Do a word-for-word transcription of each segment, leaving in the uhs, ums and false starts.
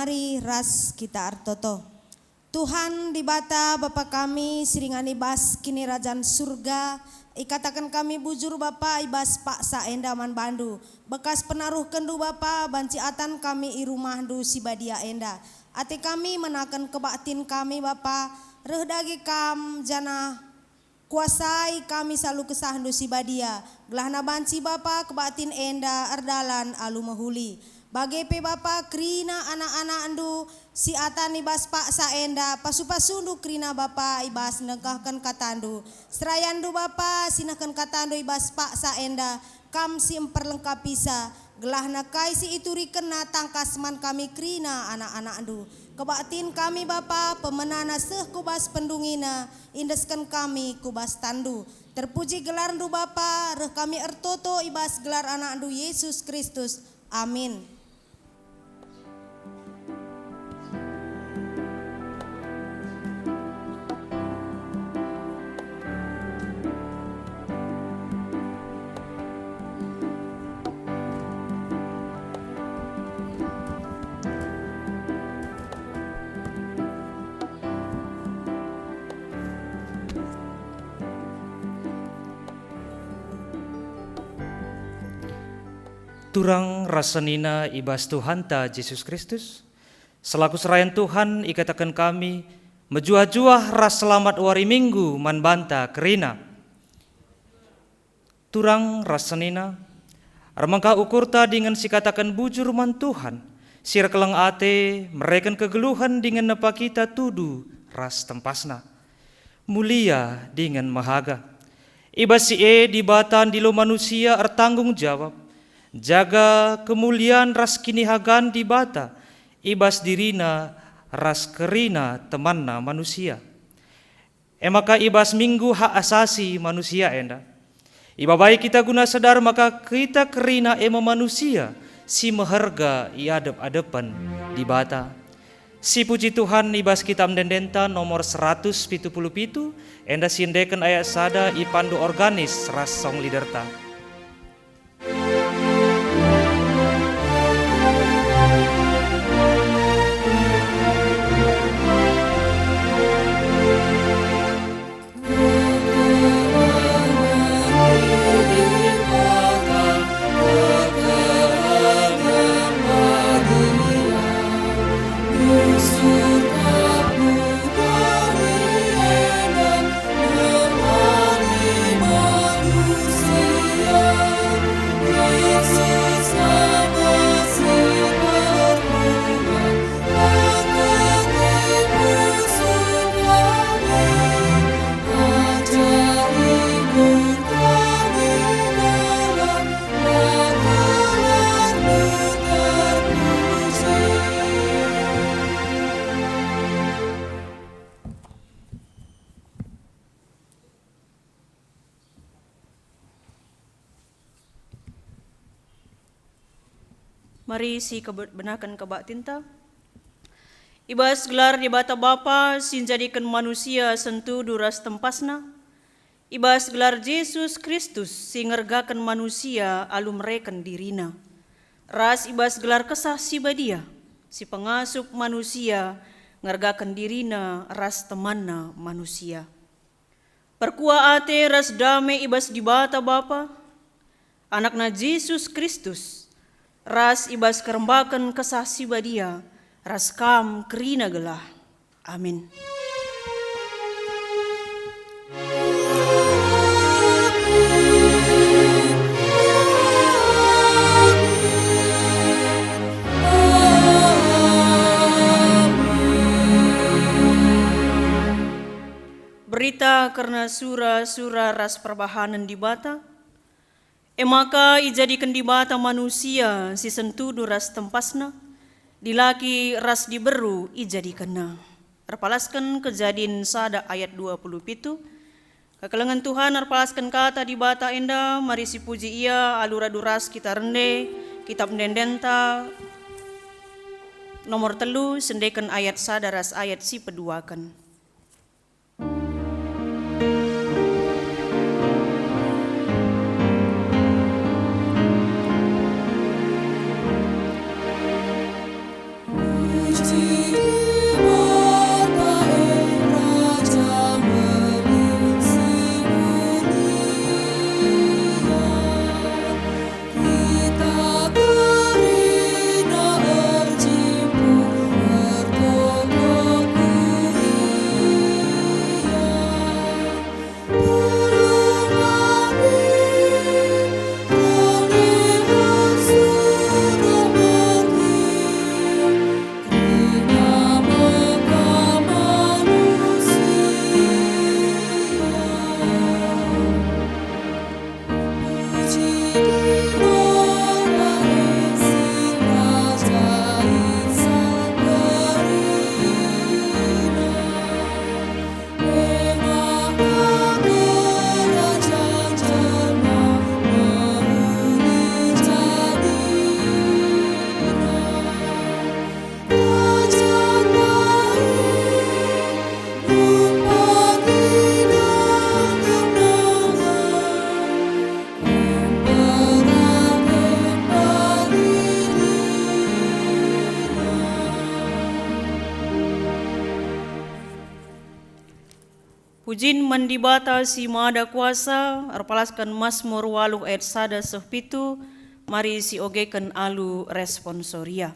Mari ras kita ertoto. Tuhan Dibata, Bapa kami si ringan i bas Kinirajan Surga, ikataken kami bujur Bapa i bas paksa enda man bandu, bekas penaruhkenNdu Bapa banci atan kami i rumahNdu si badia enda. Ate kami menaken kebaktin kami Bapa, reh dage Kam, janah kuasai kami alu KesahNdu si Badia, gelahna banci Bapa kebaktin enda erdalan alu mehuli. Bage pe Bapa kerina anak-anakNdu si atan i bas paksa enda, pasu-pasuNdu kerina Bapa i bas nengkahken kataNdu. SerayanNdu Bapa si nehken kataNdu i bas paksa enda, Kam si mperlengkapisa, gelahna kai si iturikenna tangkas man kami kerina anak-anakNdu. Kebaktin kami Bapa, pemenana seh ku bas pendungina, iendesken kami ku bas tanNdu. Terpuji gelarNdu Bapa, reh kami ertoto i bas gelar AnakNdu Yesus Kristus. Amin. Turang ras senina i bas Tuhanta Jesus Kristus, selaku serayan Tuhan ikataken kami, mejuah-juah ras selamat wari Minggu man banta kerina. Turang ras senina, ermengkah ukurta dingen sikataken bujur man Tuhan, si erkeleng ate, mereken kegeluhen dingen nepa kita tudu ras tempasna. Mulia dingen mehaga. I bas si e Dibata ndilo manusia ertanggung jawab, jaga kemulian ras kinihagan Dibata i bas dirina ras kerina temanna manusia. E maka i bas Minggu Hak Asasi Manusia enda, ibabai kita guna sadar maka kita kerina e me manusia si meherga i adep-adepen Dibata. Sipuji Tuhan i bas Kitab Ende-endenta nomor seratus pitu puluh pitu, enda si endeken ayat sada ipandu organis ras song leaderta. Mari sikebenaken kebaktinta. I bas gelar Dibata Bapa si njadiken manusia sentudu ras tempasna, i bas gelar Jesus Kristus si ngergaken manusia alu mereken diriNa, ras i bas gelar Kesah Si Badia si pengasup manusia ngergaken diriNa ras temanna manusia. Perkuah ate ras dame i bas Dibata Bapa, AnakNa Jesus Kristus, ras i bas kerembaken Kesah Si Badia, ras kam kerina gelah. Amin. Berita kerna sura-sura ras perbahanen Dibata. E maka ijadiken Dibata manusia si sentudu ras tempasna, dilaki ras diberu ijadikenna. Erpalasken Kejadin sada ayat dua puluh pitu. Kekelengen Tuhan erpalasken kata Dibata enda, mari sipuji Ia alu radu ras kita rende, Kitab Ende-endenta nomor telu, sendeken ayat sada ras ayat si peduaken. Pujin man Dibata si Mada Kuasa, erpalasken Masmur waluh ayat sada seh pitu, mari siogeken alu responsoria.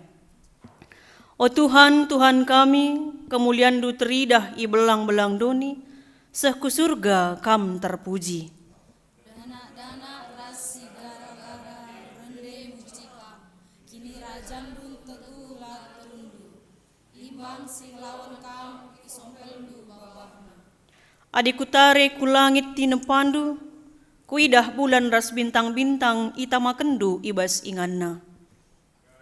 O Tuhan, Tuhan kami, kemulianNdu teridah i belang-belang doni, seh ku surga Kam terpuji. Danak-danak ras si gara-gara rende muji Kam, kinirajanNdu teguh la terundur. Imbang si ngelawan Kam, isompelNdu babahna. Adi kutare ku langit tinepaNdu, kuidah bulan ras bintang-bintang itamakenNdu i bas inganna.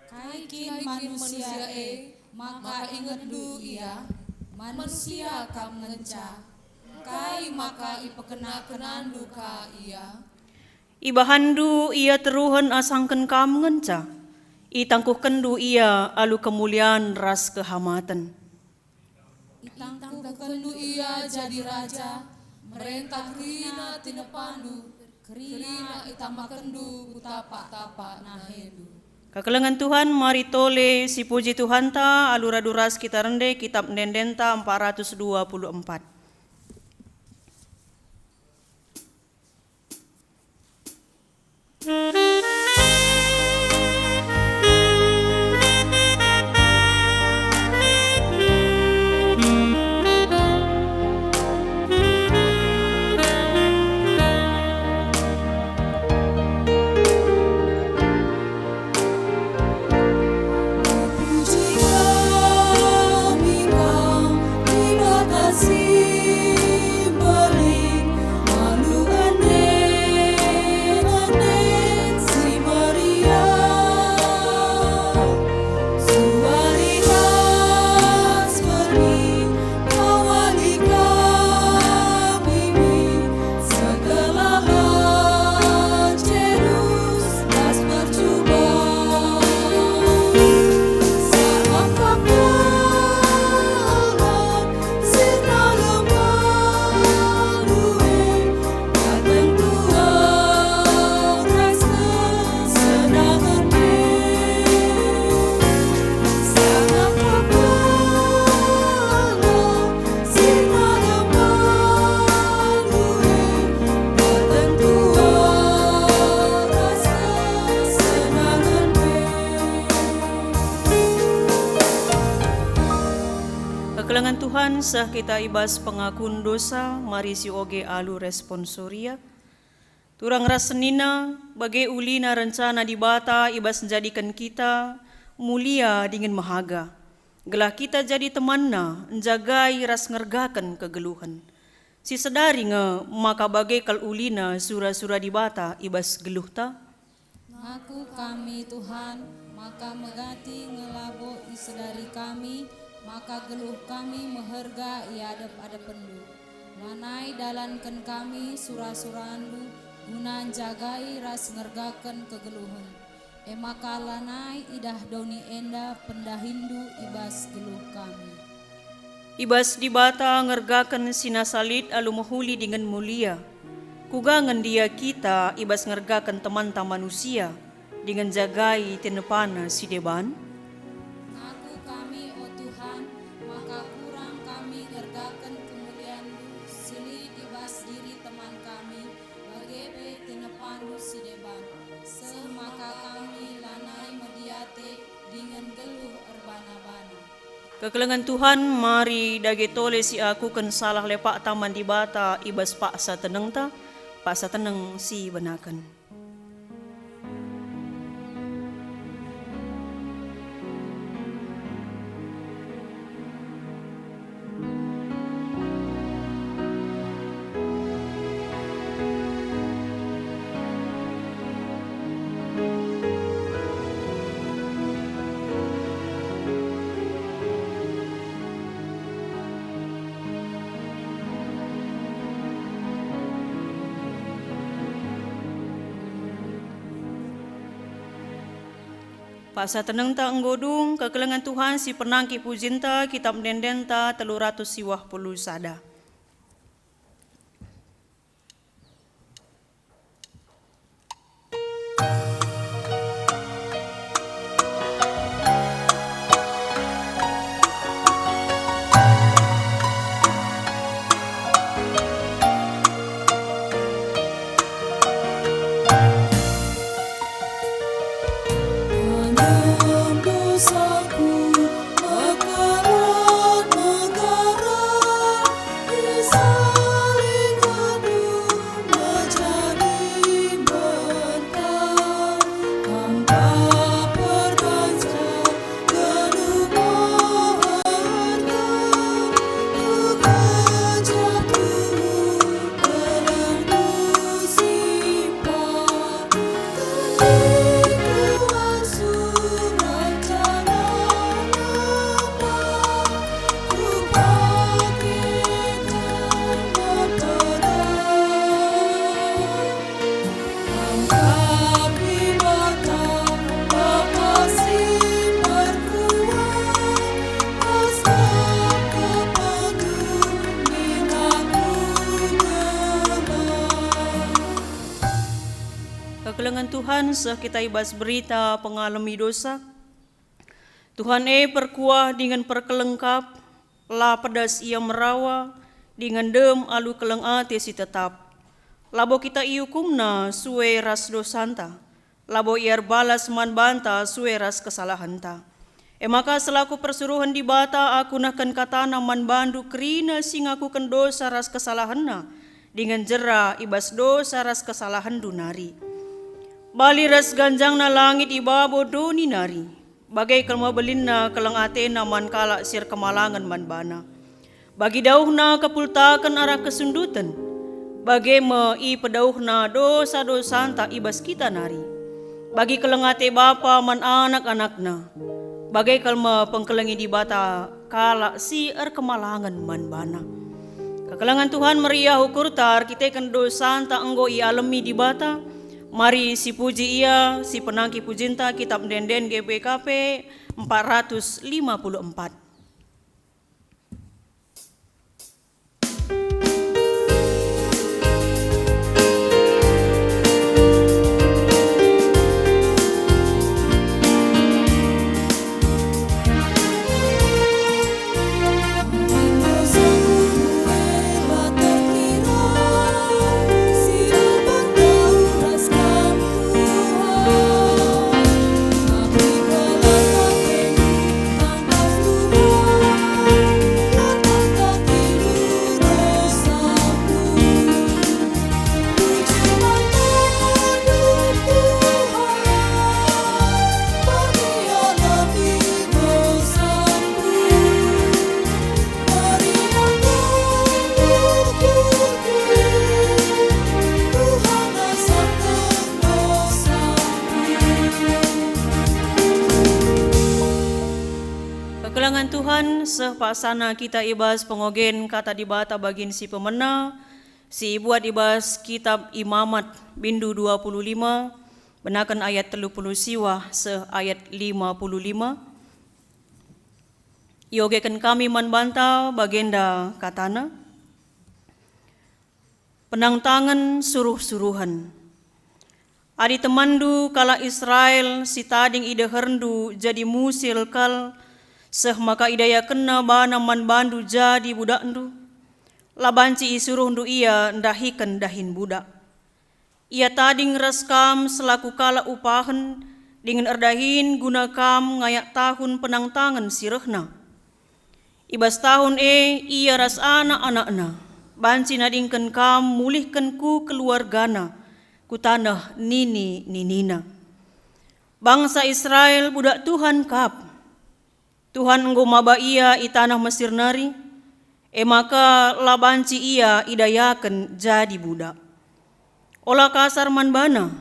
Kai kin manusia e, maka ingetNdu ia? Manusia Kam ngenca, engkai maka ipekena-kenaNdu ka ia? IbahanNdu ia teruhen asangken Kam ngenca, itangkuhkenNdu ia alu kemulian ras kehamaten. ItangkuhkenNdu ia jadi raja, merentah kerina tinepaNdu, kerina itamakenNdu ku tapak-tapak naheNdu. Kekelengen Tuhan, mari tole sipuji Tuhanta alu radu ras kita rende Kitap Ende-endenta empat ratus dua puluh empat. Kekelengen Tuhan, seh kita i bas pengakun dosa, mari sioge alu responsoria. Turang ras senina, bage ulina rencana Dibata i bas njadiken kita mulia dingen mehaga, gelah kita jadi temanNa, njagai ras ngergaken kegeluhen. Sisedari nge maka bage kal ulina sura-sura Dibata i bas geluhta. Ngaku kami, Tuhan, maka megati nge labo isedari kami, maka geluh kami meherga i adep-adepenNdu. Lanai dalanken kami sura-suraNdu guna njagai ras ngergaken kegeluhen. E maka lanai idah doni enda pendahiNdu i bas geluh kami. I bas Dibata ngergaken si nasa lit alu mehuli dingen mulia. Kuga nge ndia kita i bas ngergaken temanta manusia, dingen njagai tinepana si deban? Ngaku kami, o Tuhan, maka kurang kami ngergaken kemulianNdu si lit i bas diri teman kami, bage pe tinepaNdu si deban, seh maka kami lanai medi ate dingen geluh erbana-bana. Kekelengen Tuhan, mari dage tole siakuken salah lepakta man Dibata i bas paksa tenengta, paksa teneng si benaken. Paksa tenengta enggo dung, kekelengen Tuhan si pernangki pujinta, Kitap Ende-endenta telu ratus siwah puluh sada. Dosaku makalat negara, isalingenndu menjadi banta, engkau perpanjang geluh peharga, ku gejap tuhu, geluhku simpan. Kekelengen Tuhan, seh kita i bas berita pengalemi dosa. Tuhan e perkuah dingen perkeleng kap, la pedas Ia merawa, dingen dem alu keleng ate si tetap. Labo kita iukumNa sue ras dosanta, labo Ia erbalas man banta sue ras kesalahenta. E maka selaku persuruhen Dibata aku nehken kataNa man bandu kerina si ngakuken dosa ras kesalahenna, dingen jera i bas dosa ras kesalahenndu nari. Bali ras ganjangna langit i babo doni nari, bage kal me belinna keleng atena man kalak si erkemalangen man bana. Bagi dauhna kepultaken arah kesunduten, bage me ipedauhna dosa-dosanta i bas kita nari. Bagi keleng ate bapa man anak-anakna, bage kal me pengkelengi Dibata kalak si erkemalangen man bana. Kekelengen Tuhan meriah ukurta erkiteken dosanta enggo ialemi Dibata. Mari sipuji Ia, sipenangki pujinta, Kitap Ende-enden G B K P empat ratus lima puluh empat. Kekelengen Tuhan, seh paksana kita i bas pengogen Kata Dibata bagin si pemena, si ibuat i bas Kitap Imamat, bindu dua puluh lima, benaken ayat telu puluh siwah seh ayat lima puluh lima. Iogeken kami man banta bagenda katana, Penangtangen suruh-suruhen. Adi temanndu kalak Israel si tading i deherndu jadi musil kal, seh maka idayakenna bana man bandu jadi budakndu, la banci isuruhndu ia ndahiken dahin budak. Ia tading ras kam selaku kalak upahen, dingen erdahin guna kam ngayak tahun penangtangen si rehna. I bas tahun e ia ras anak-anakna banci nadingken kam mulihken ku keluargana, ku taneh nini-ninina. Bangsa Israel budak Tuhan kap. Tuhan enggo maba ia i taneh Mesir nari, e maka la banci ia idayaken jadi budak. Ola kasar man bana,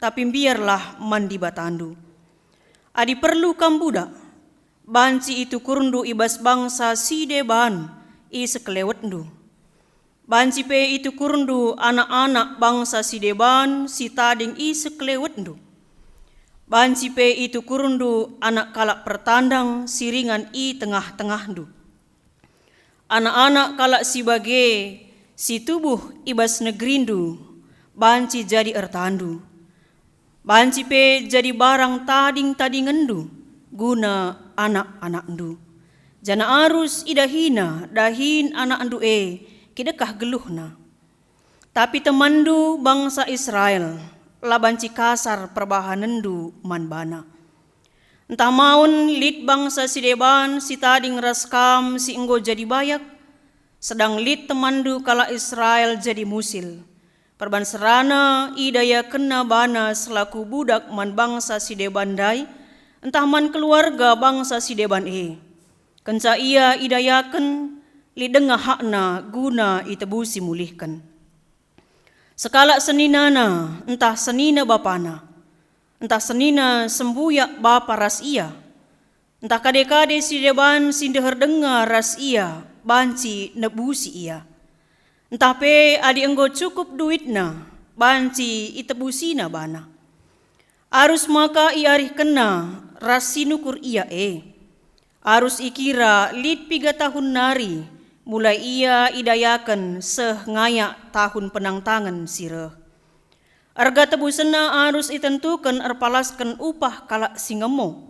tapi mbiarlah man Dibatandu. Adi perlu kam budak, banci itukurndu i bas bangsa si deban i sekelewetndu. Banci pe itukurndu anak-anak bangsa si deban si tading i sekelewetndu. Banci pe itukurndu anak kalak pertandang si ringan i tengah-tengahndu. Anak-anak kalak si bage si tubuh i bas negerindu banci jadi ertandu. Banci pe jadi barang tading-tadingenndu guna anak-anakndu, janah arus idahina dahin anakndu e kidekah geluhna. Tapi temanndu bangsa Israel la banci kasar perbahanenndu man bana. Ntah maun lit bangsa si deban si tading ras kam si enggo jadi bayak, sedang lit temanndu kalak Israel jadi musil. Perban serana idayakenna bana selaku budak man bangsa si deban ndai, ntah man keluarga bangsa si deban e. Kenca ia idayaken, lit denga hakna guna itebusi mulihken. Sekalak seninana, ntah senina bapana, ntah senina sembuyak bapa ras ia, ntah kade-kade si deban si ndeher denga ras ia, banci nebusi ia. Ntah pe adi enggo cukup duitna, banci itebusina bana. Arus maka iarihkenna ras si nukur ia e. Arus ikira lit piga tahun nari, mulai ia idayaken seh ngayak tahun penangtangen si reh. Erga tebusenna arus itentuken erpalasken upah kalak si ngemo.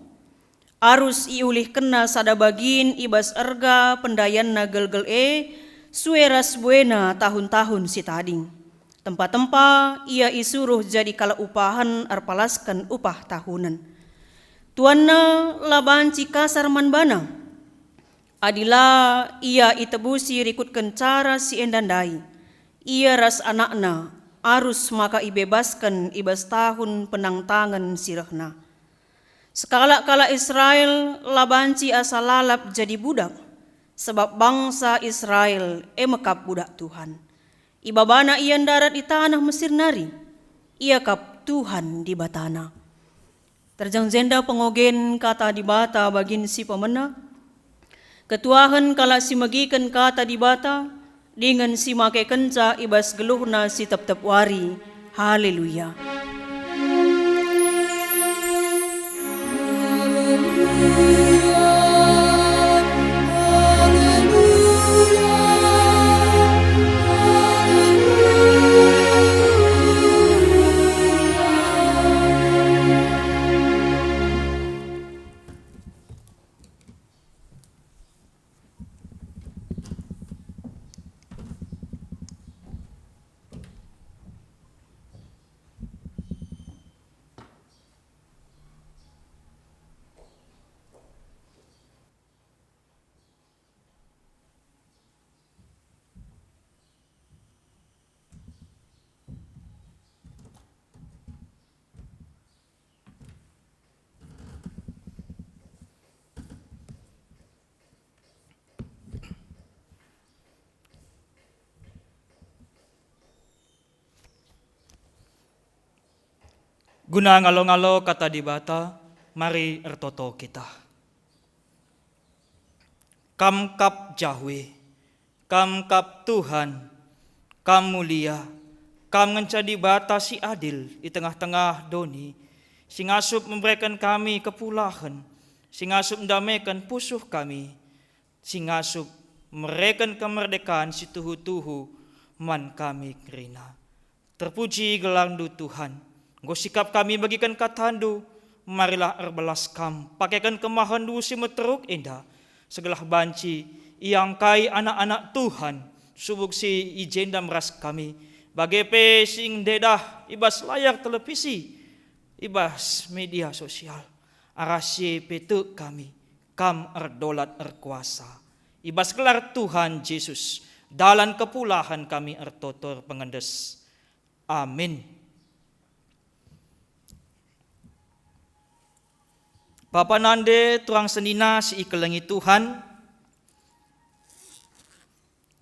Arus iulihkenna sada bagin i bas erga pendayanna gelgel e, sue ras buena tahun-tahun si tading. Tempa-tempa ia isuruh jadi kalak upahen erpalasken upah tahunen. Tuanna la banci kasar man bana. Adi la ia itebusi rikutken cara si enda ndai, ia ras anakna arus maka ibebasken i bas tahun penangtangen si rehna. Sekalak kalak Israel la banci asa lalap jadi budak, sabap bangsa Israel e me kap budak Tuhan. Ibabana ia ndarat i taneh Mesir nari. Ia kap Tuhan Dibatana. Terjeng jenda pengogen Kata Dibata bagin si pemena, ketuahen kalak si megiken Kata Dibata, dingen si makekenca i bas geluhna si tep-tep wari. Haleluya! Guna ngalo-ngalo Kata Dibata, mari ertoto kita. Kam kap Jahwe, Kam kap Tuhan, Kam mulia, Kam ngenca Dibata si adil i tengah-tengah doni, si ngasup mereken kami kepulahen, si ngasup ndameken pusuh kami, si ngasup mereken kemerdekaan si tuhu-tuhu man kami kerina. Terpuji gelarNdu, Tuhan. Enggo sikap kami megiken KataNdu, marilah erbelas Kam, pakeken kemahenNdu si meteruk enda, segelah banci iangkai anak-anak Tuhan, subuk si i jenda ras kami, bage pe si ndedah i bas layar televisi, i bas media sosial. Arah si e pe tek kami, Kam erdolat erkuasa. I bas gelar Tuhan Jesus, dalan kepulahen kami ertoto erpengendes. Amin. Bapa nande turang senina si ikelengi Tuhan,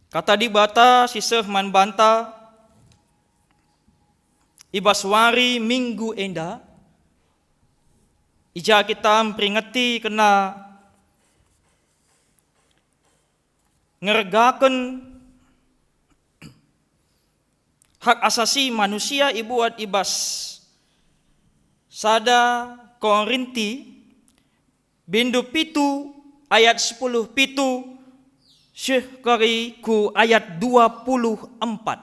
Kata Dibata si seh man banta i bas wari Minggu enda, i ja kita mperingeti kena ngergaken hak asasi manusia ibuat i bas sada Korinti bindu pitu ayat sepuluh pitu seh kari ku ayat dua puluh empat.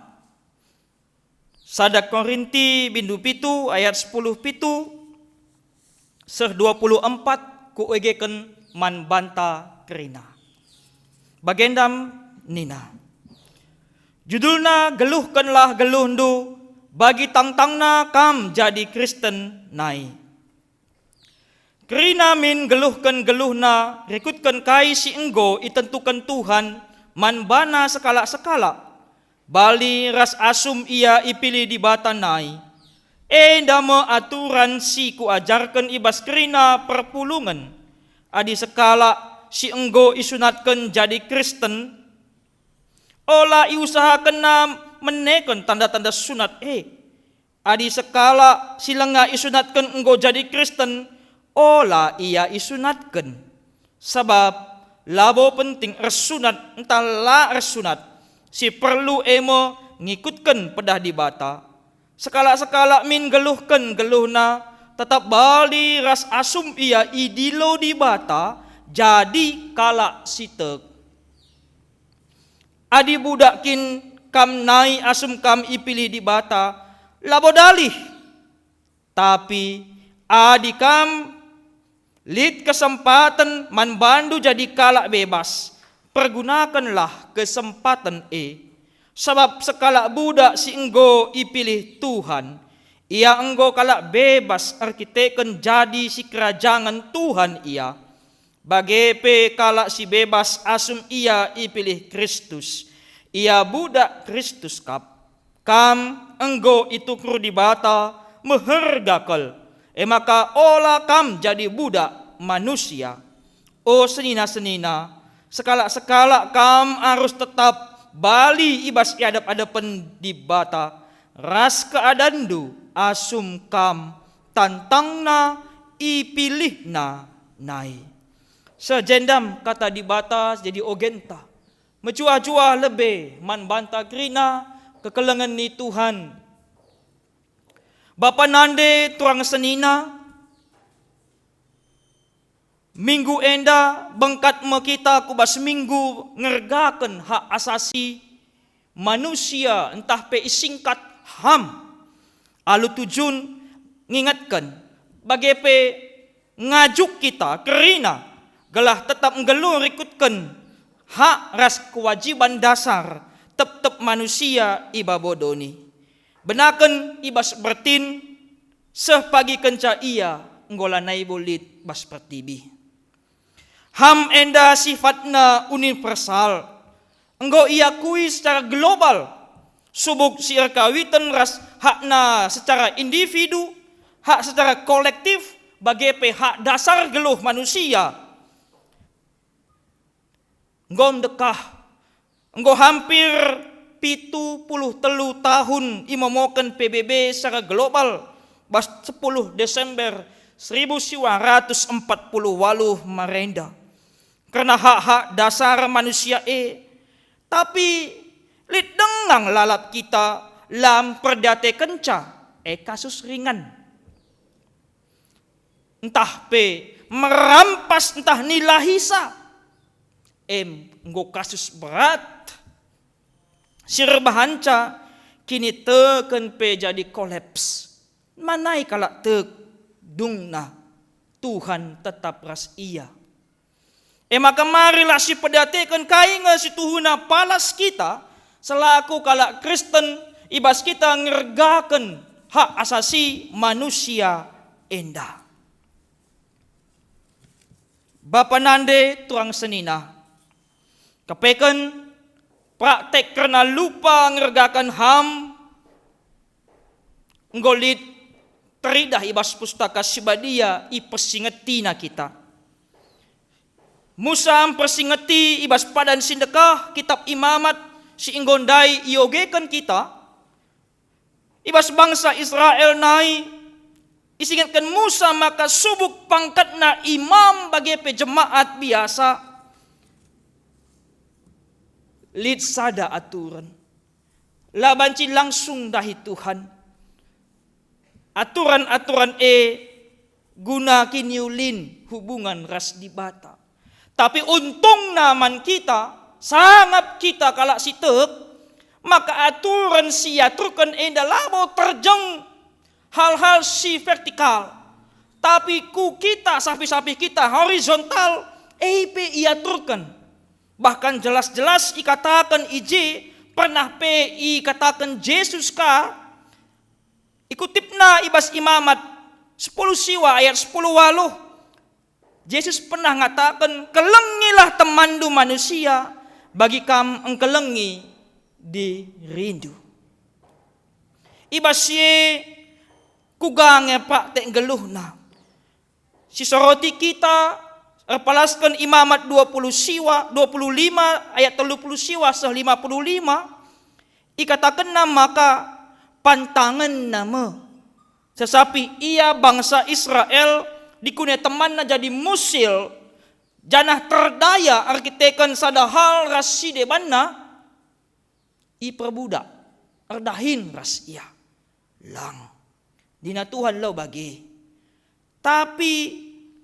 Sada Korinti bindu pitu ayat sepuluh pitu seh dua puluh empat kuegeken man banta kerina. Bagendam nina, judulna Geluhkenlah Geluhndu, bagi tangtangna kam jadi Kristen nai. Kerina min nggeluhken geluhna rikutken kai si enggo itentuken Tuhan man bana sekalak-sekalak, bali ras asum ia ipilih Dibata nai. Enda me aturan si kuajarken i bas kerina perpulungen. Adi sekalak si enggo isunatken jadi Kristen, ola iusahakenna meneken tanda-tanda sunat e. Adi sekalak si langa isunatken enggo jadi Kristen, ola ia isunatken. Sabap labo penting ersunat ntah la ersunat, si perlu e me ngikutken pedah Dibata. Sekalak-sekalak min nggeluhken geluhna, tetap bali ras asum ia idilo Dibata jadi kalak si tek. Adi budak kin kam nai asum kam ipilih Dibata, labo dalih. Tapi adi kam lit kesempaten man bandu jadi kalak bebas, pergunakenlah kesempaten e. Sabap sekalak budak si enggo ipilih Tuhan, ia enggo kalak bebas erkiteken jadi sikerajangen Tuhan ia. Bage pe kalak si bebas asum ia ipilih Kristus, ia budak Kristus kap. Kam enggo itukur Dibata meherga kal, e maka ola kam jadi budak manusia. O senina-senina, sekalak-sekalak kam arus tetap bali i bas iadap-adapen Dibata ras keadanndu asum kam tantangNa ipilihNa nai. Seh jenda kata Dibata jadi ogenta, mejuah-juah lebe man banta kerina kekelengen ni Tuhan. Bapa nande turang senina, minggu enda bengkat me kita ku bas minggu ngergaken hak asasi manusia ntah pe isingkat ham. Alu tujun ngingetken, bage pe ngajuk kita kerina gelah tetap nggeluh rikutken hak ras kewajiban dasar tep-tep manusia i babo doni. Benaken i bas bertin, seh pagi kenca ia enggo lanai bo lit bas pertibi. Ham enda sifatna universal, enggo iakui secara global, subuk si erkawiten ras hakna secara individu, hak secara kolektif, bage pe hak dasar geluh manusia. Enggo ndekah, enggo hampir pitu puluh telu tahun imomoken P B B secara global bas sepuluh Desember seribu siwa ratus empat puluh waluh marenda kerna hak-hak dasar manusia e. Tapi lit denga lalap kita la mperdiatekenca e kasus ringan, ntah pe merampas ntah nilahisa, em enggo kasus berat. Si erbahanca kiniteken pe jadi kolaps. Manai kalak tek dungna, Tuhan tetap ras ia. E maka marilah sipedateken kai nge si tuhuna palas kita selaku kalak Kristen i bas kita ngergaken hak asasi manusia enda. Bapa nande turang senina, kepeken praktek kerna lupa ngergaken ham enggo lit teridah i bas Pustaka Si Badia ipersingetina kita. Musa mpersingeti i bas Padan Si Ndekah Kitap Imamat si enggo ndai iogeken kita. I bas bangsa Israel nai isingetken Musa maka subuk pangkatna imam bage pe jemaat biasa lit sada aturen. La banci langsung ndahi Tuhan. Aturan-aturan e guna kiniulin hubungan ras Dibata. Tapi untungna man kita, sangap kita kalak si tek, maka aturan si iaturken enda labo terjeng hal-hal si vertikal, tapi ku kita sapih-sapih kita horizontal, e pe iaturken. Bahkan jelas-jelas ikataken i je, pernah pe ikataken Jesus ka, ikutipna i bas Imamat sepuluh siwa ayat sepuluh waluh, Jesus pernah ngataken, "Kelengilah temanndu manusia, bagi kam engkelengi dirindu." I bas si e kuga nge praktek nggeluhna. Sisoroti kita erpalasken Imamat dua puluh siwa, dua puluh lima ayat telu puluh siwa seh lima puluh lima, ikatakenna maka pantangenna me. Sesapi ia bangsa Israel dikune temanna jadi musil, janah terdaya erkiteken sada hal ras si debanna, iperbudak, erdahin ras ia. Lang. Nina Tuhan labo bage. Tapi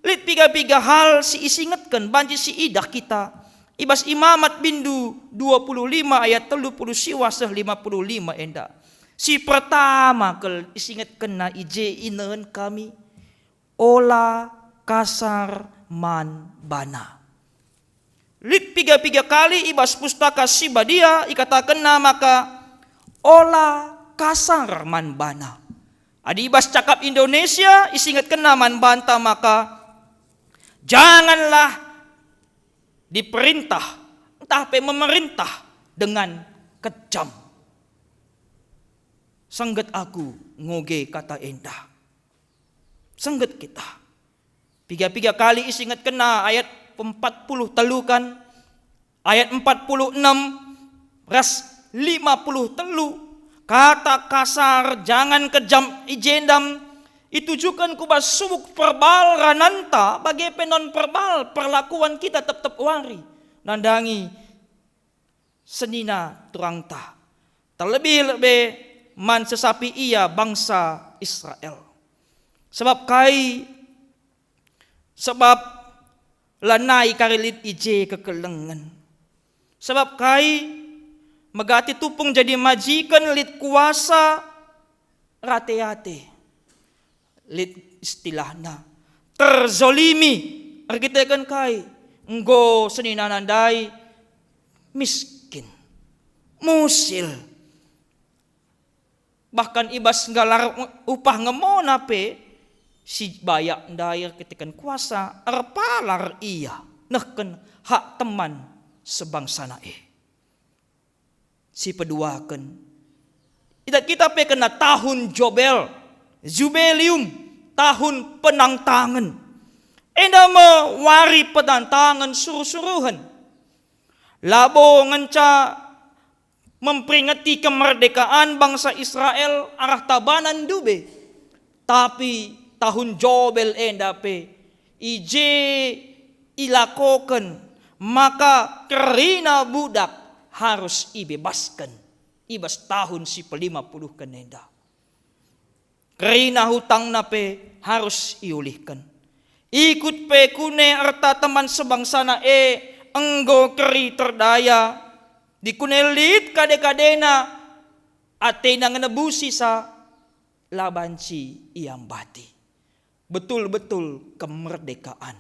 lit piga-piga hal si isingetken banci si idah kita i bas Imamat bindu dua puluh lima ayat telu puluh siwa seh lima puluh lima enda. Si pertama kal isingetkenna i je inehen kami, ola kasar man bana. Lit piga-piga kali i bas Pustaka Si Badia ikatakenna maka, "Ola kasar man bana." Adi i bas cakap Indonesia isingetkenna man banta maka, "Janganlah diperintah, ntah pe memerintah dengan kejam." Sengget aku ngoge kata enda. Sengget kita. Piga-piga kali isingetkenna ayat empat puluh telu kan, ayat empat puluh enam ras lima puluh telu. Kata kasar, jangan kejam i jenda itujuken ku bas subuk verbal rananta, bage pe non verbal perlakuan kita tep-tep wari nandangi senina turangta, terlebih-lebih man sesapi ia bangsa Israel. Sebab kai? Sebab lanai kari lit i je kekelengen. Sebab kai? Megati tupung jadi majiken lit kuasa rate-ate. Lit istilahna terzolimi, erkiteken kai? Enggo seninana ndai miskin, musil. Bahkan i bas nggalar upah ngemona pe si bayak ndai erkiteken kuasa, erpalar ia nehken hak teman sebangsana e. Sipeduaken, idah kita pe kena tahun Jobel, Jubelium, tahun penangtangen. Enda me wari penangtangen suruh-suruhen. Labo ngenca memperingeti kemerdekaan bangsa Israel arah tabanan ndube. Tapi tahun Jobel enda pe, i je ilakoken maka kerina budak harus ibebasken i bas tahun si pelima puluhken enda. Kerina hutangna pe harus iulihken. Ikut pe kune erta teman sebangsana e enggo keri terdaya, dikune lit kade-kadena, atena ngenebusi sa, la banci iambati. Betul-betul kemerdekaan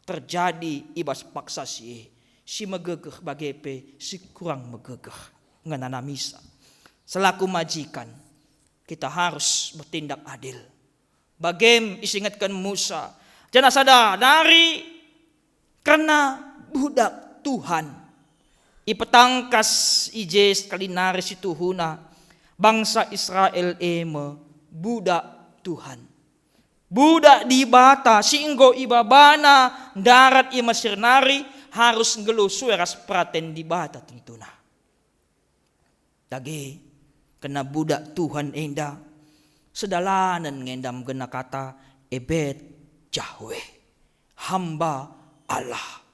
terjadi i bas paksa si e, si megegeh bage pe si kurang megegeh ngenanamisa. Selaku majikan, kita harus bertindak adil. Bagem isingetken Musa, janah sada nari kerna budak Tuhan. Ipetangkas i je sekali nari si tuhuna, bangsa Israel e me budak Tuhan. Budak Dibata si enggo ibabana ndarat i Mesir nari harus nggeluh sue ras peraten Dibata tentuna. Dage, kena budak Tuhan enda, sedalanen ngendam gena kata Ebed Jahwe, hamba Allah.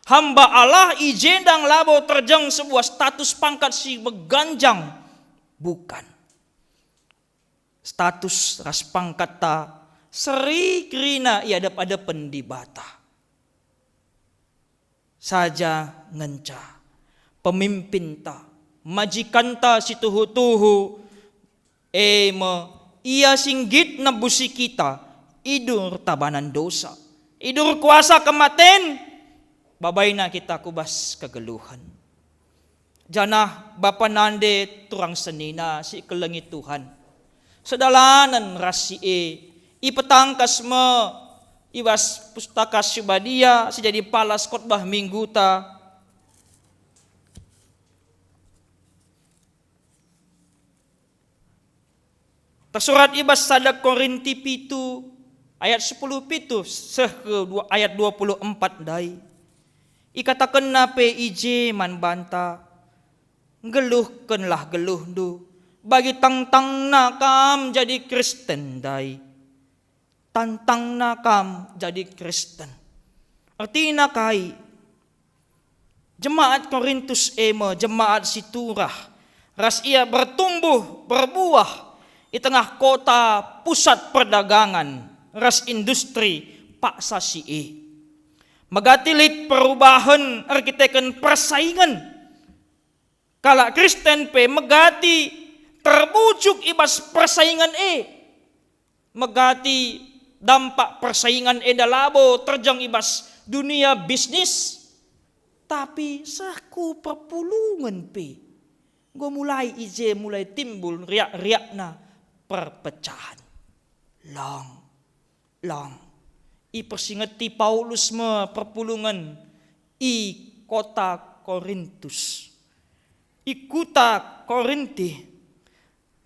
Hamba Allah i jenda labo terjeng sebuah status pangkat si meganjang, bukan. Status ras pangkatta seri kerina i adep-adepen Dibata. Saja ngenca pemimpinta, majikanta si tuhu-tuhu, e me ia si nggit nebusi kita i dur tabanan dosa, i dur kuasa kematen, babaina kita ku bas kegeluhen. Janah bapa nande turang senina si ikelengi Tuhan, sedalanen ras si e, ipetangkas me i bas Pustaka Si Badia si jadi palas khotbah mingguta. Tersurat i bas sada Korinti pitu ayat sepuluh pitu seh ke dua, ayat dua puluh empat ndai. Ikatakenna pe i je man banta, "Nggeluhkenlah geluhndu, bagi tangtangna kam jadi Kristen ndai." Tantangna kam jadi Kristen. Ertina kai? Jemaat Korintus e me jemaat si turah, ras ia bertumbuh, berbuah i tengah kota pusat perdagangan ras industri paksa si e. Megati lit perubahen erkiteken persaingen. Kalak Kristen pe megati terbujuk i bas persaingen e. Megati dampak persaingen enda labo terjeng i bas dunia bisnis, tapi seh ku perpulungen pe. Enggo mulai i je mulai timbul riak-riakna perpecahan. Lang, lang. Ipersingeti Paulus me perpulungen i kota Korintus. I kuta Korinti,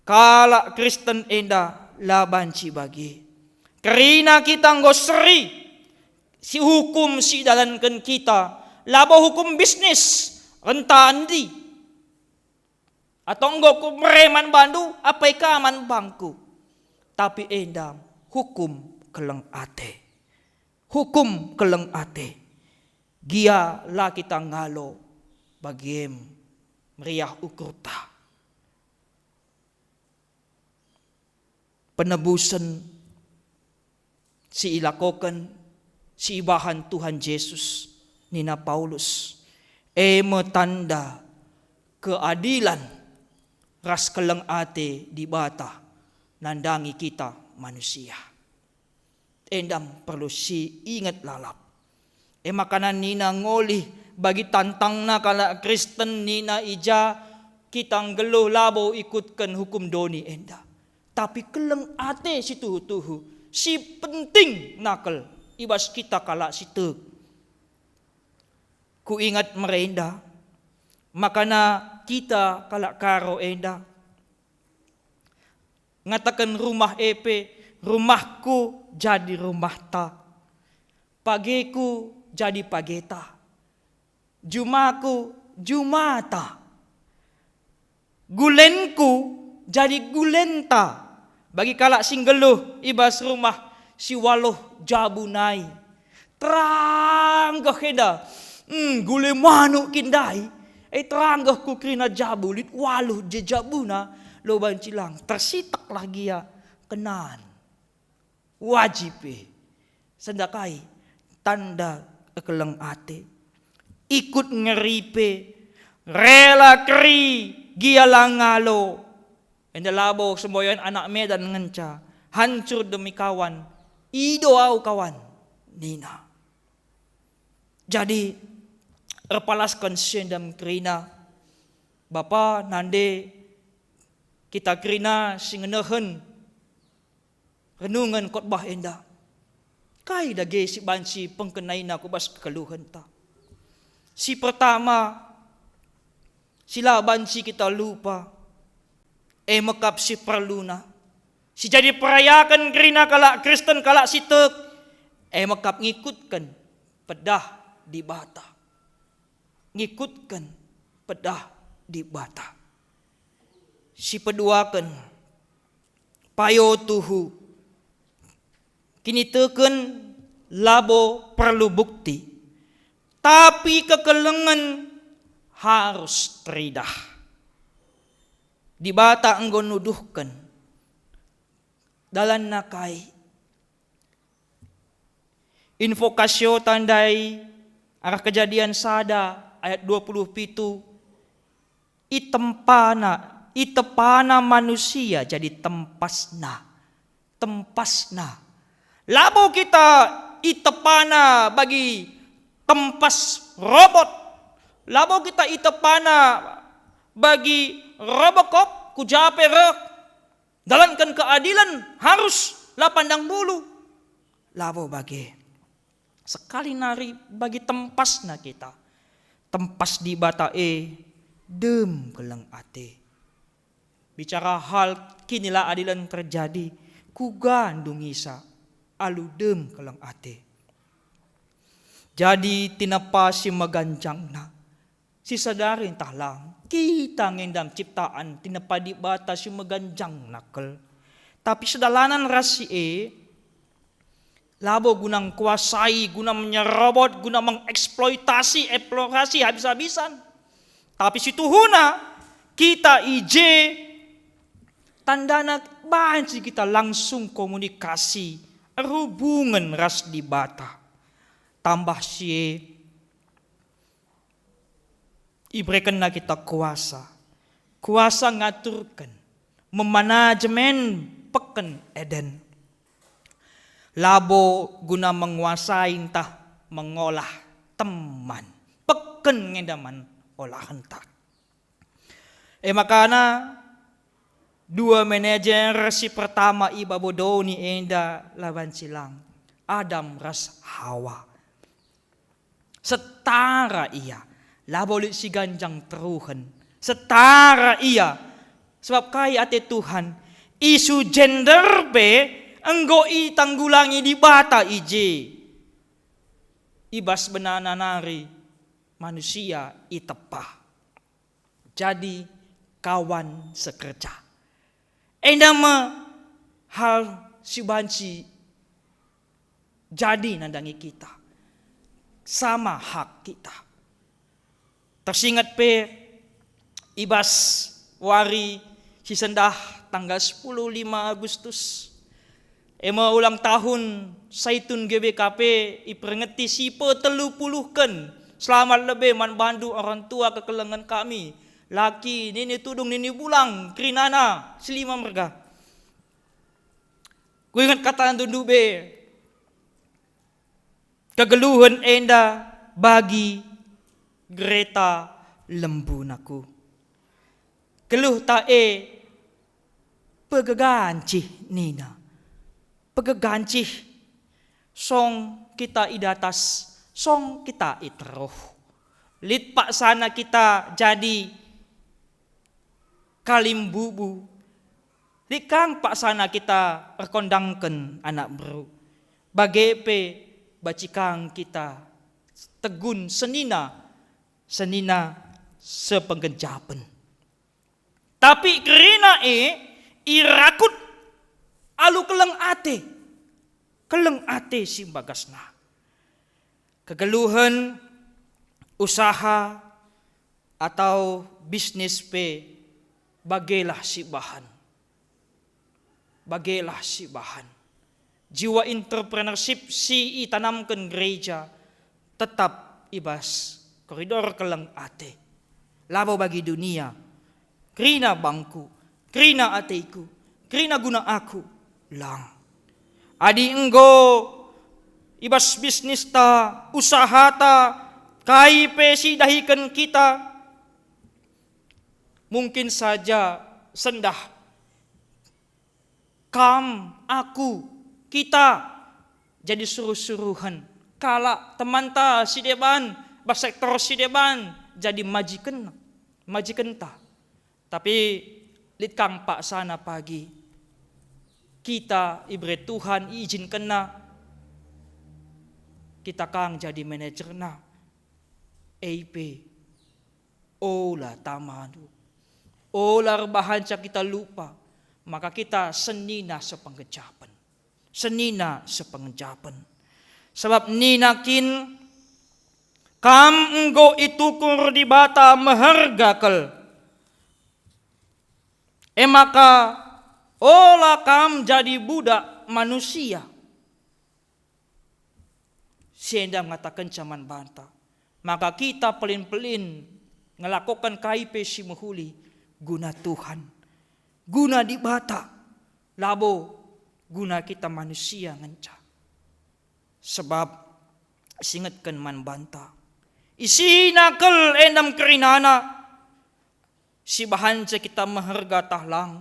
kalak Kristen enda la banci bage. Kerina kita enggo seri si hukum si idalanken kita, labo hukum bisnis, rentandi. Atau enggo ku mere man bandu, apai ka man bangku. Tapi enda hukum keleng ate. Hukum keleng ate. Gia la kita ngalo bagiem meriah ukurta. Penebusen si ilakoken, si ibahan Tuhan Jesus, nina Paulus, e me tanda keadilan ras keleng ate Dibata nandangi kita manusia. Enda perlu si inget lalap. E maka nina ngolih bagi tantangna kalak Kristen nina i ja kita nggeluh labo ikutken hukum doni enda. Tapi keleng ate si tuhu-tuhu, si penting nakel i bas kita kalak si tek. Kuingat merenda, makana kita kalak Karo enda ngataken rumah e pe, "Rumahku jadi rumahta, pageku jadi pageta, jumaku jumata, gulenku jadi gulenta." Bagi kalak si nggeluh i bas rumah si waluh jabu nai, teranggeh enda, hmm, gule manuk kin ndai, e, teranggeh ku kerina jabu, lit waluh je jabuna, lo banci lang, tersiteklah gia kenan. Wajib e. Sendakai tanda keleng ate. Ikut ngeri pe, rela keri gia la ngalo. Enda labo semboyan anak Medan ngenca, hancur demi kawan, ido au kawan, nina. Jadi, erpalasken si enda kerina, bapa, nande, kita kerina si ngenehen renungen khotbah enda. Kai dage si banci pengkenaina ku bas kekeluhenta? Si pertama, si la banci kita lupa, e me kap si perluna, si jadi perayaken kerina kalak Kristen, kalak si tek, e me kap ngikutken pedah Dibata. Ngikutken pedah Dibata. Si peduaken, payo tuhu. Kiniteken labo perlu bukti, tapi kekelengen harus teridah. Dibata enggo nuduhken dalanna kai. Invokasiota ndai arah Kejadian sada ayat dua puluh pitu, itempana, itepana manusia jadi tempasna. Tempasna. Labo kita itepana bagi tempas robot. Labo kita itepana bagi Robocop, ku ja pe reh. Dalanken keadilen harus la pandang bulu. Labo bage. Sekali nari bagi tempasna kita. Tempas Dibata e dem keleng ate. Bicara hal kinilaadilen terjadi, kuga ndungisa alu dem keleng ate. Jadi tinepa si meganjangna, si sadari ntah lang, kita ngendam ciptaan tinepa Dibata si meganjangna kal. Tapi sedalanan ras si e, labo guna ngkuasai, guna menyerobot, guna mengeksploitasi, eksplorasi habis-habisan. Tapi situhuna kita i je tandana banci kita langsung komunikasi, erhubungen ras Dibata. Tambah si e, iberekenna kita kuasa, kuasa ngaturken, memanajemen peken Eden. Labo guna menguasai ntah mengolah teman, peken ngenda man olahenta. E makana dua manajer si pertama i babo doni enda la banci lang, Adam ras Hawa. Setara ia, labo lit si ganjang teruhen. Setara ia, sebab kai ate Tuhan, isu gender pe enggo itanggulangi Dibata i je. I bas benana nari manusia itepa. Jadi kawan sekerja. Enda me hal si banci jadi nandangi kita. Sama hak kita. Tersinget pe i bas wari si sendah tanggal sepuluh lima Agustus, e me ulang tahun Saitun G B K P iperingeti si petelupuluhken. Selamat lebe man bandu orang tua kekelengen kami, laki, nini tudung, nini bulang, kerinana, si lima merga. Kuinget katandu ndube, kegeluhen enda bagi gereta lembunaku. Geluhta e pegegancih nina. Pegegancih, song kita i datas, song kita i teruh. Lit paksana kita jadi kalimbubu. Lit kang paksana kita erkondangken anak beru. Bage pe banci kang kita tegun senina, senina sepengenjapen. Tapi kerina e irakut alu keleng ate, keleng ate si mbagasna. Kegeluhen, usaha, atau bisnis pe bagelah sibahan. Bagelah sibahan. Jiwa entrepreneurship si itanamken gereja tetap i bas koridor keleng ate. Labo bagi dunia, kerina bangku, kerina ateku, kerina guna aku, lang. Adi enggo i bas bisnista, usahata, kai pe si idahiken kita, mungkin saja sendah kam, aku, kita jadi suruh-suruhen kalak temanta si deban, bas sektor si deban jadi majiken, majikenta. Tapi lit kang paksana pagi kita ibere Tuhan, iijinkenNa kita kang jadi manajerNa. E pe, ola tamandu, ola erbahanca kita lupa, maka kita senina sepengejapen. Senina sepengejapen. Sebab nina kin, "Kam enggo itukur Dibata meherga kal. E maka ola kam jadi budak manusia." Si enda ngatakenca man banta, maka kita pelin-pelin ngelakoken kai pe si mehuli guna Tuhan, guna Dibata, labo guna kita manusia ngenca. Sebab singetken man banta, isina kal endam kerinana, si bahanca kita meherga tah lang,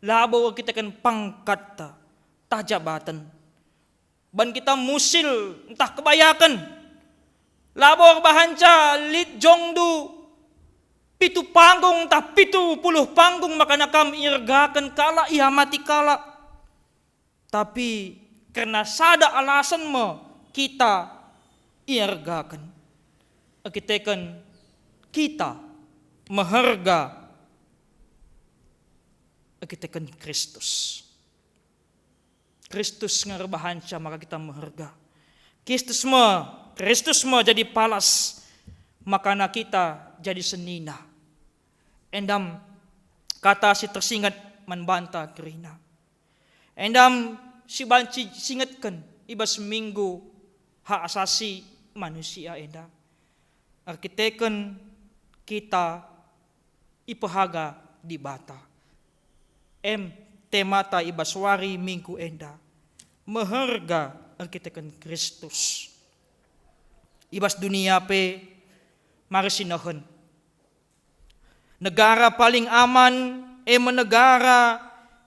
labo erkiteken pangkatta tah jabaten, Ban kita musil ntah kebayaken. Labo erbahanca lit jongndu pitu panggung ntah pitu puluh panggung, makana kam iergaken kalak, iamati kalak. Tapi kerna sada alasen me kita iergaken. Erkiteken kita meherga erkiteken Kristus. Kristus nge erbahanca maka kita meherga. Kristus me, Kristus me jadi palas, makana kita jadi senina. Endam kata si tersinget man banta kerina. Endam si banci singetken i bas minggu hak asasi manusia enda. Erkiteken kita ipehaga Dibata. Em, temata i bas wari Minggu enda, meherga erkiteken Kristus. I bas dunia pe mari sinehen. Negara paling aman, e me negara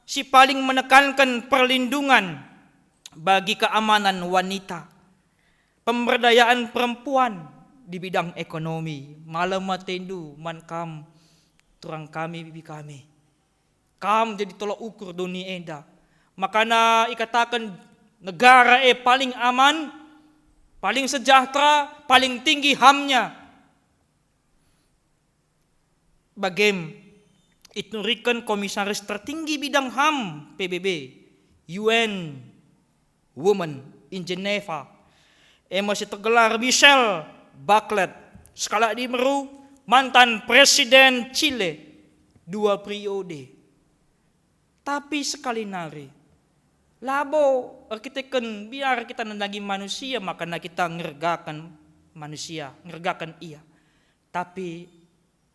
si paling menekanken perlindungan bagi keamanan wanita. Pemberdayaan perempuan di bidang ekonomi, malem atendu man kam, turang kami, bibi kami. Kam jadi tolak ukur doni enda. Makana ikataken negara e paling aman, paling sejahtera, paling tinggi hamnya. Bagem ituriken Komisaris Tertinggi Bidang ham P B B, U N Women in Geneva, e me si tergelar Michelle Bachelet, sekalak diberu mantan Presiden Chile dua periode. Tapi sekali nari, labo erkiteken biar kita nandangi manusia, makana kita ngergaken manusia, ngergaken ia. Tapi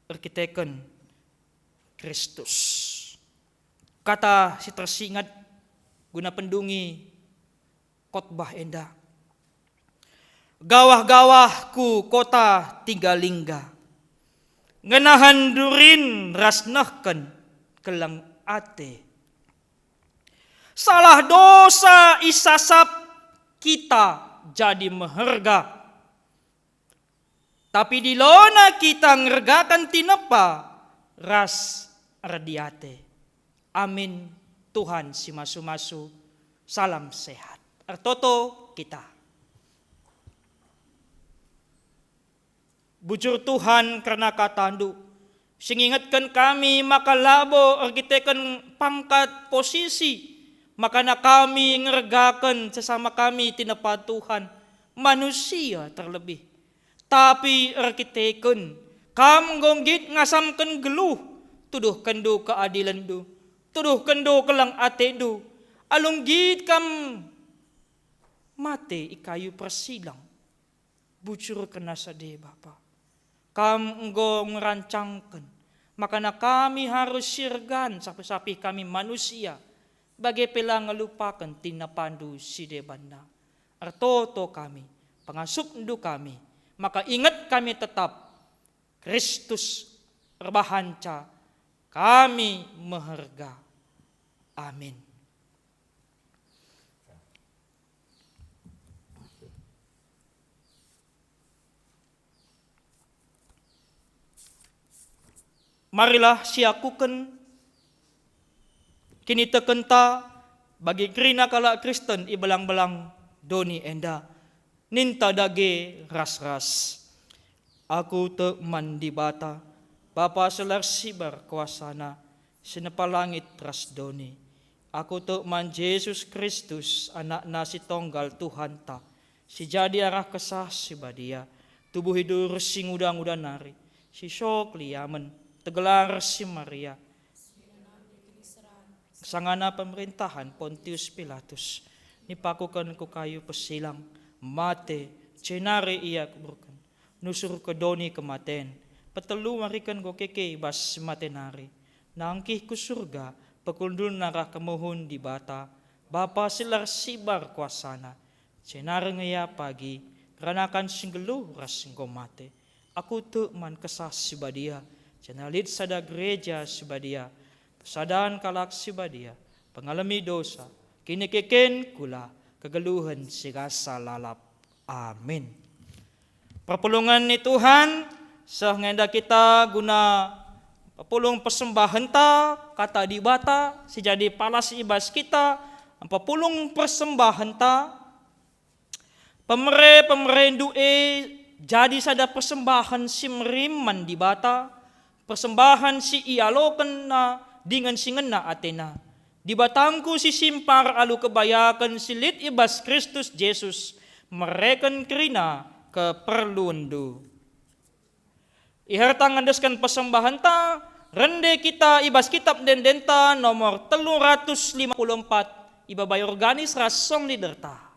erkiteken Kristus. Kata si tersinget guna pendungi khotbah enda. Gawah-gawah ku kota Tinggalingga, ngenahen durin ras nehken keleng ate. Salah dosa isasap kita jadi meherga. Tapi dilona kita ngergaken tinepa ras erdiate. Amin. Tuhan si masu-masu. Salam sehat. Ertoto kita. Bujur Tuhan, kerna kataNdu, si ngingetken kami maka labo erkiteken pangkat posisi, makana kami ngergaken sesama kami tinepa Tuhan, manusia terlebih. Tapi erkiteken Kam enggo nggit ngasamken geluh, tuduhkenNdu keadilenNdu, tuduhkenNdu keleng ateNdu, alu nggit Kam mate i kayu persilang. Bujur kena sade, Bapa. Kam enggo ngerancangken, makana kami harus sirgan sapih-sapih kami manusia, bage pe la ngelupaken tinepaNdu si debanna. Ertoto kami, pengasupNdu kami, maka inget kami tetap, Kristus erbahanca kami meherga. Amin. Marilah siakuken kinitekenta bagi kerina kalak Kristen i belang-belang doni enda. Ninta dage ras-ras. Aku tek man Dibata, Bapa si la ersibar kuasaNa, si nepa langit ras doni. Aku tek man Jesus Kristus, AnakNa si Tonggal Tuhanta, si jadi arah Kesah Si Badia, tubuh i durus si nguda-nguda nari, si sok liamen, tegelar si Maria, sangana pemerintahan Pontius Pilatus, nipakuken ku kayu pesilang, mate, jenari ia kuburken. Nusur ku doni kematen, petelu wariken enggo keke i bas si mate nari. Nangkih ku Surga, pekundulna arah kemuhen Dibata, Bapa si la ersibar kuasaNa. Jenari nge ia pagi, ngeranaken si nggeluh ras si enggo mate. Aku tek man Kesah Si Badia, janah lit sada gereja si badia, persadan kalak si badia, pengalemi dosa, kinikeken kula, kegeluhen si rasa lalap. Amin. Perpulungen ni Tuhan, seh nge enda kita guna pepulung persembahenta, Kata Dibata si jadi palas i bas kita, pepulung persembahenta, pemere-pemerendu e jadi sada persembahen si merim man Dibata, persembahen si ialokenna dingen si ngena atena. Dibatangku si simpar alu kebayaken si lit i bas Kristus Jesus mereken kerina keperluenndu. Iherta ngendesken persembahenta, rende kita i bas Kitab Ende-endenta nomor telu ratus lima puluh empat, ibabai organis ras song leaderta.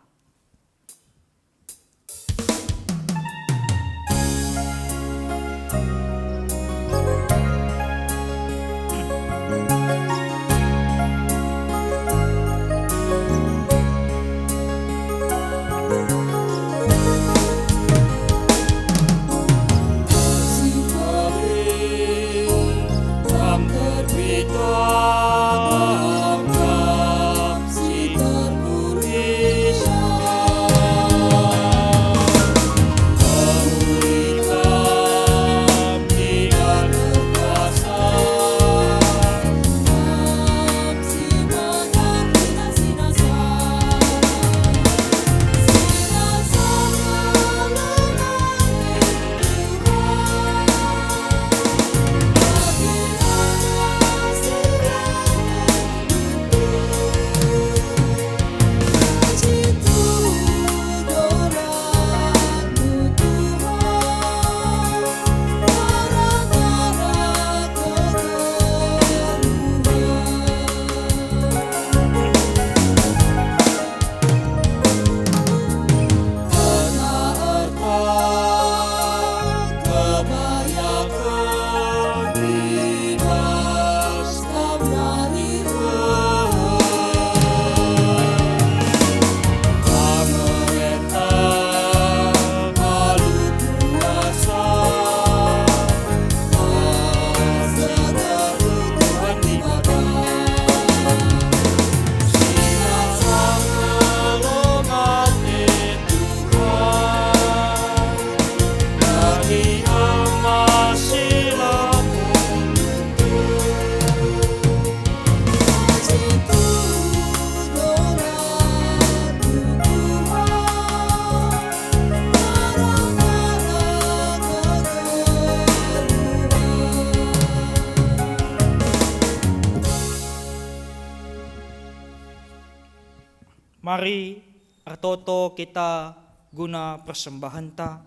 Mari ertoto kita guna persembahenta,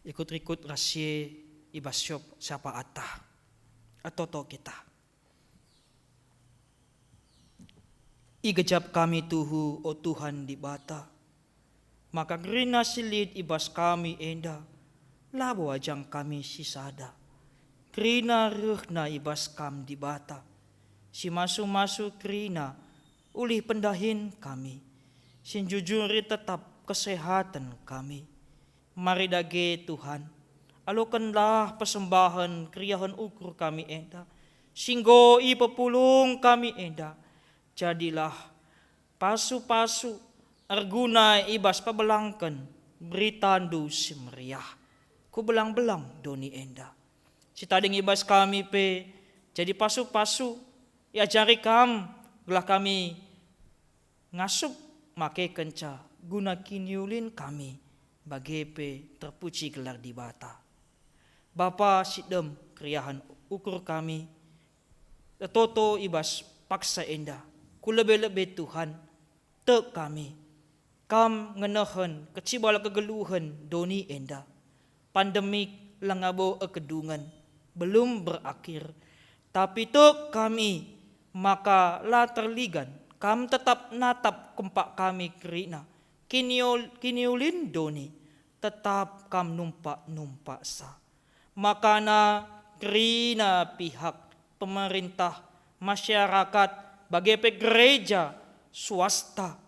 ikut-ikut ras si e i bas siop-, siapaatta. Ertoto kita. Igejap kami tuhu, o Tuhan Dibata, maka kerina si lit i bas kami enda labo ajang kami sisada. Kerina rehna i bas Kam Dibata, si masu-masu kerina ulih pendahin kami, si njujuri tetap kesehaten kami. Mari dage, Tuhan, alokenlah persembahen keriahen ukur kami enda, si enggo ipepulung kami enda. Jadilah pasu-pasu erguna i bas pebelangken beritaNdu si meriah ku belang-belang doni enda. Si tading i bas kami pe jadi pasu-pasu iajari Kam, gelah kami ngasup makekenca guna kiniulin kami, bage pe terpuji gelar Dibata. Bapa si dem keriahen ukur kami, ertoto i bas paksa enda, ku lebe-lebe Tuhan, tek kami, Kam ngenehen kecibal kegeluhen doni enda. Pandemik langa bo ekedungen, belum berakhir, tapi tek kami maka la terligan Kam tetap natap kempak kami kerina kiniul-, kiniulin doni, tetap Kam numpak-numpaksa. Makana kerina pihak pemerintah, masyarakat, bage pe gereja, swasta,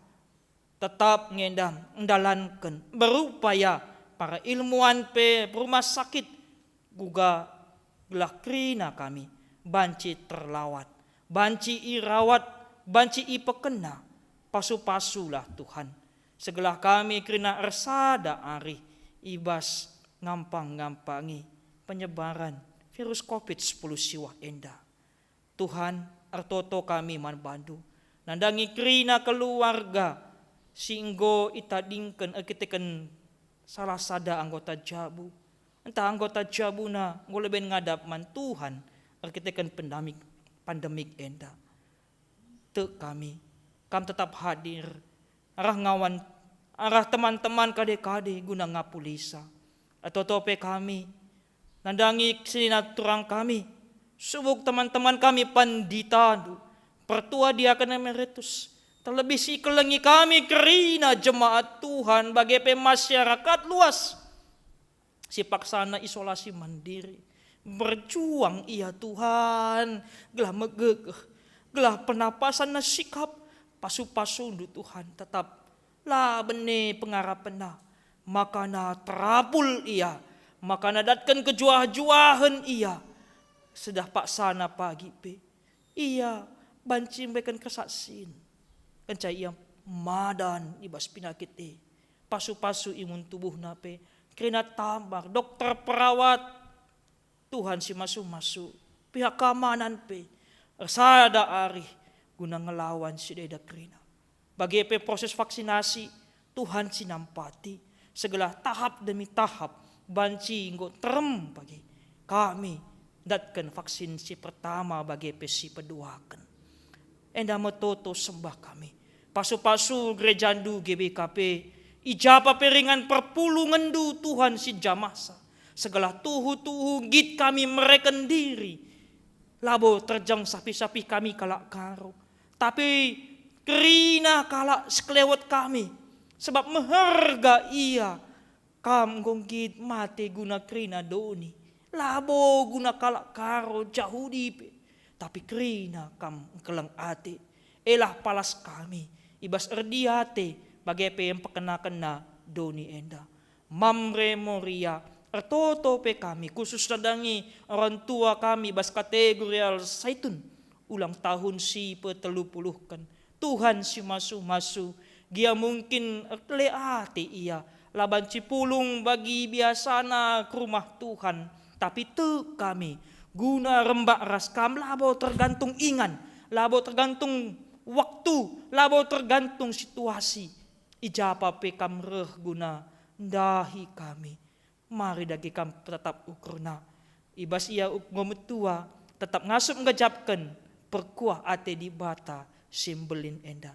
tetap nge enda ndalanken, berupaya, para ilmuwan pe, perumah sakit, uga gelah kerina kami banci terlawat, banci irawat, banci ipekena. Pasu-pasulah Tuhan, segelah kami kerina ersada arih i bas ngampang-ngampangi penyebaran virus covid sepuluh siwah enda. Tuhan, ertoto kami man bandu, nandangi kerina keluarga si enggo itadingken erkiteken salah sada anggota jabu, ntah anggota jabuna enggo leben ngadap man Tuhan erkiteken pandemik, pandemik enda. Tek kami, kam tetap hadir, arah ngawan, arah teman-teman kade-kade guna ngapulisa. Ertoto pe kami, nandangi senina turang kami, subuk teman-teman kami panditandu, pertua diaken emeritus, terlebih si ikelengi kami kerina jemaat Tuhan, bage pe masyarakat luas si paksana isolasi mandiri. Berjuang ia, Tuhan, gelah megegeh, gelah penapasanna sikap, pasu-pasundu, Tuhan, tetap la bene pengarapenna, makana terapul ia, makana datken kejuah-juahen ia, sedah paksana pagi pe. Ia banci mereken kesaksin. Kenca ia madan i bas pinakit e, pasu-pasu imun tubuhna pe kerina tambar, dokter, perawat, Tuhan si masu-masu, pihak keamanan pe ersada arih guna ngelawan si deda kerina. Bage pe proses vaksinasi, Tuhan si nampati, segelah tahap demi tahap banci enggo terem bage kami datken vaksin si pertama bage pe si peduaken. Enda me toto sembah kami. Pasu-pasu gerejandu G B K P, i ja pe ringan perpulungenndu Tuhan si jamahsa. Segelah tuhu-tuhu nggit kami mereken diri. Labo terjeng sapih-sapih kami kalak Karo, tapi kerina kalak sekelewet kami, sebab meherga ia. Kam enggo nggit mate guna kerina doni, labo guna kalak Karo, Jahudi pe, tapi kerina kam engkeleng ate. Elah palas kami i bas erdiate bage pe empekenakenna doni enda. Mamre Moria, ertoto pe kami, khusus nandangi orang tua kami bas katedral Saitun, ulang tahun si petelupuluhken. Tuhan si masu-masu, gia mungkin erkele ate ia, la banci pulung bagi biasana ku rumah Tuhan, tapi tek kami, guna rembak ras kam labo tergantung ingan, labo tergantung waktu, labo tergantung situasi. I ja pe kam reh guna ndahi kami. Mari dage kam tetap ukurna. I bas ia enggo metua, tetap ngasup nggejapken perkuah ate Dibata si mbelin enda.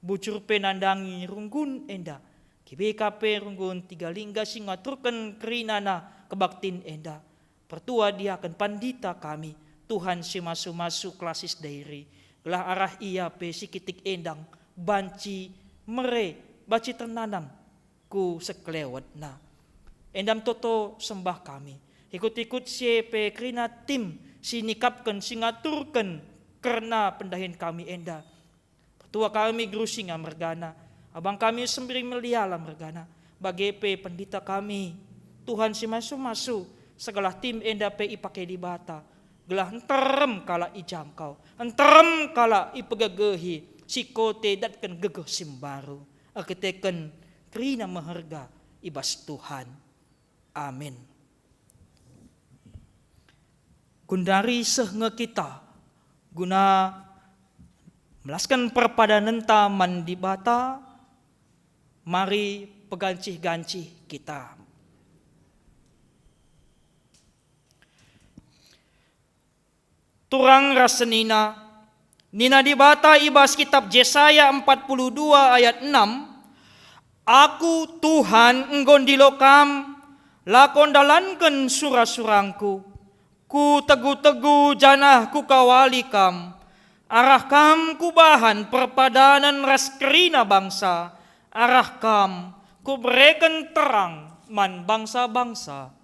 Bujur pe nandangi runggun enda, G B K P runggun Tiga Lingga si ngaturken kerinana kebaktin enda. Pertua diaken pandita kami, Tuhan si masu-masu klasis dairi, gelah arah ia pe si kitik endang banci mere, banci ternanam ku sekelewetna. Enda me toto sembah kami. Ikut-ikut si e pe kerina tim si nikapken, si ngaturken kerna pendahin kami enda. Pertua kami Guru Singa mergana, abang kami Sembiring Meliala mergana, bage pe pendita kami. Tuhan si masu-masu, segelah tim enda pe ipake Dibata, gelah nterem kalak ijangkau, nterem kalak ipegegehi, si kote datken gegeh si mbaru, erkiteken kerina meherga i bas Tuhan. Amin. Gundari seh nge kita guna melasken perpadanenta man Dibata, mari pegancih-gancih kita. Turang ras senina, nina Dibata i bas kitab Jesaya empat puluh dua ayat enam, "Aku, Tuhan, enggo ndilo kam, lako ndalanken sura-surangKu. Kutegu-tegu janah Kukawali kam. Arah kam Kubahan perpadanen ras kerina bangsa, arah kam Kubereken terang man bangsa-bangsa."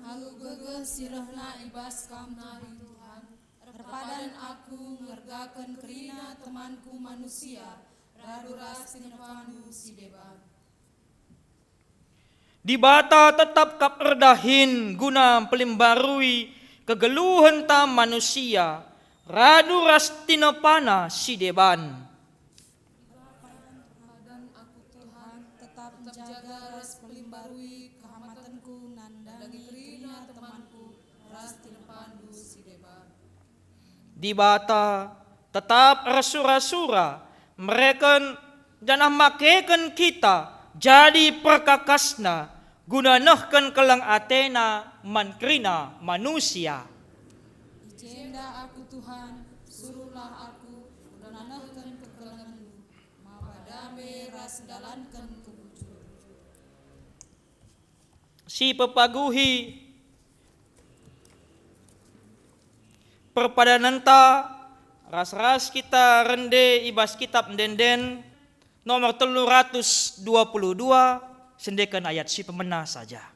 Alu gegeh si rehna i bas kam nari, Tuhan, erpadan aku ngergaken kerina temanku manusia, radu ras tinepandu si deban. Dibata tetap kap erdahin guna mpelimbarui kegeluhenta manusia, radu ras tinepana si deban. Dibata tetap ersura-sura mereken janah makeken kita jadi perkakasNa guna nehken keleng ateNa man kerina manusia. I jenda aku, Tuhan, suruhlah aku guna nehken kekelengenNdu, maba dame ras ndalanken kebujuren. Si pepaguhi perpadanenta ras-ras kita rende i bas Kitap Ende-enden nomor telu ratus dua puluh dua, sendeken ayat si pemena saja.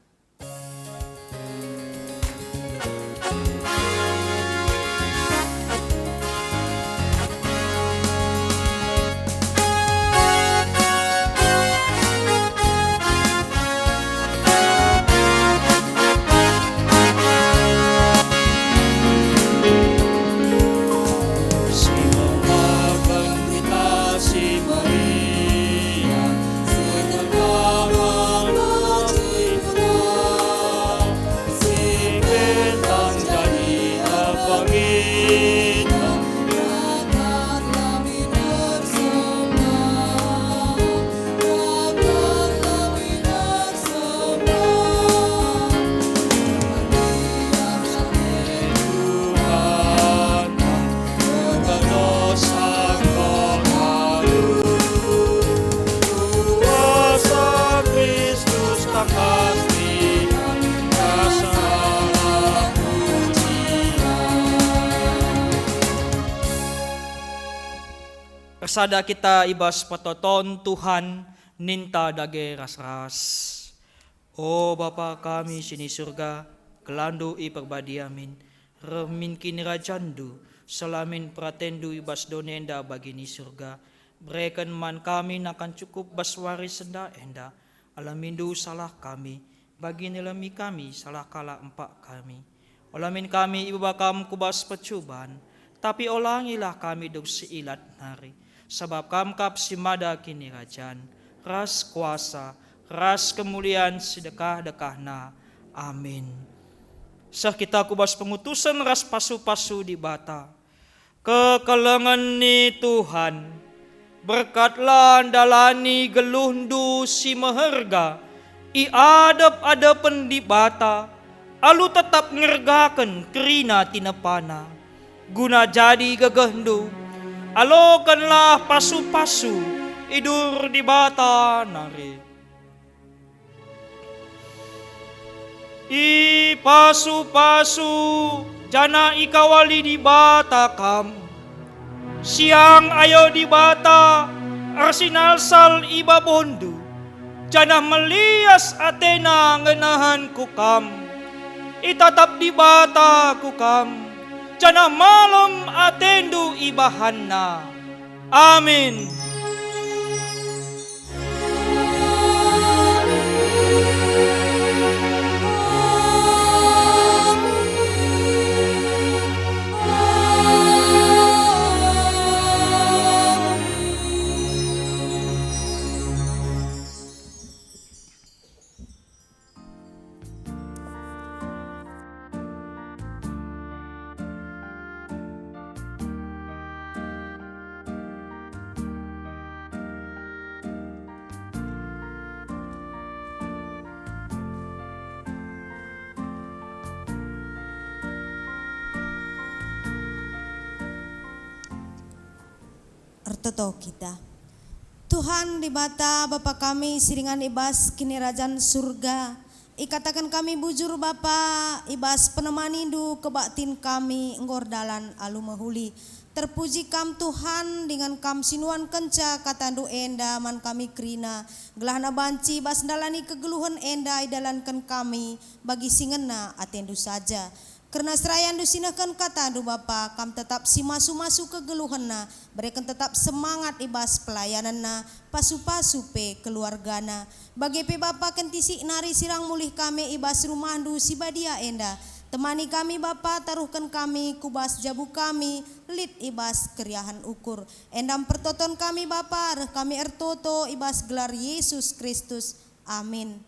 Ersada kita i bas pertoton Tuhan, ninta dage ras-ras. O Bapa kami si ni Surga, gelarNdu iperbadia min, reh min kinirajanNdu, seh la min peratenNdu i bas doni enda bagi ni Surga. Bereken man kami nakan cukup bas wari si enda, alamindu salah kami, bagi nilemi kami salah kalak empak kami. Ola min kami ibaba Kam ku bas percuban, tapi olangilah kami dung si ilat nari, sabap Kam kap si mada kinirajan, ras kuasa, ras kemulian si dekah-dekahna. Amin. Seh kita ku bas pengutusen ras pasu-pasu Dibata. Kekelengen ni Tuhan, berkatlah ndalani geluhndu si meherga i adep-adepen Dibata, alu tetap ngergaken kerina tinepana. Guna jadi gegehndu, alokenlah pasu-pasu i dur Dibata nari. Ipasu-pasu janah ikawali Dibata kam. Siang ayo Dibata ersinalsal i babondu, janah melias atena ngenahen ku kam. Itatap Dibata ku kam, janah malem atendu ibahanNa. Amin. Ertoto kita. Tuhan Dibata, Bapa kami si ringan i bas Kinirajan Surga, ikataken kami bujur, Bapa, i bas penemanindu kebaktin kami enggo erdalan alu mehuli. Terpuji Kam, Tuhan, dingen Kam si nuankenca kataNdu enda man kami kerina, gelahna banci i bas ndalani kegeluhen enda idalanken kami bagi si ngena ateNdu saja. Kerna serayanNdu si nehken kataNdu, Bapa, Kam tetap si masu-masu kegeluhenna, bereken tetap semangat i bas pelayanenna, pasu-pasu pe keluargana. Bage pe, Bapa, kentisik nari si rang mulih kami i bas rumahNdu si badia enda. Temani kami, Bapa, taruhken kami ku bas jabu kami, lit i bas keriahen ukur. Enda mpertoton kami, Bapa, reh kami ertoto i bas gelar Yesus Kristus. Amin.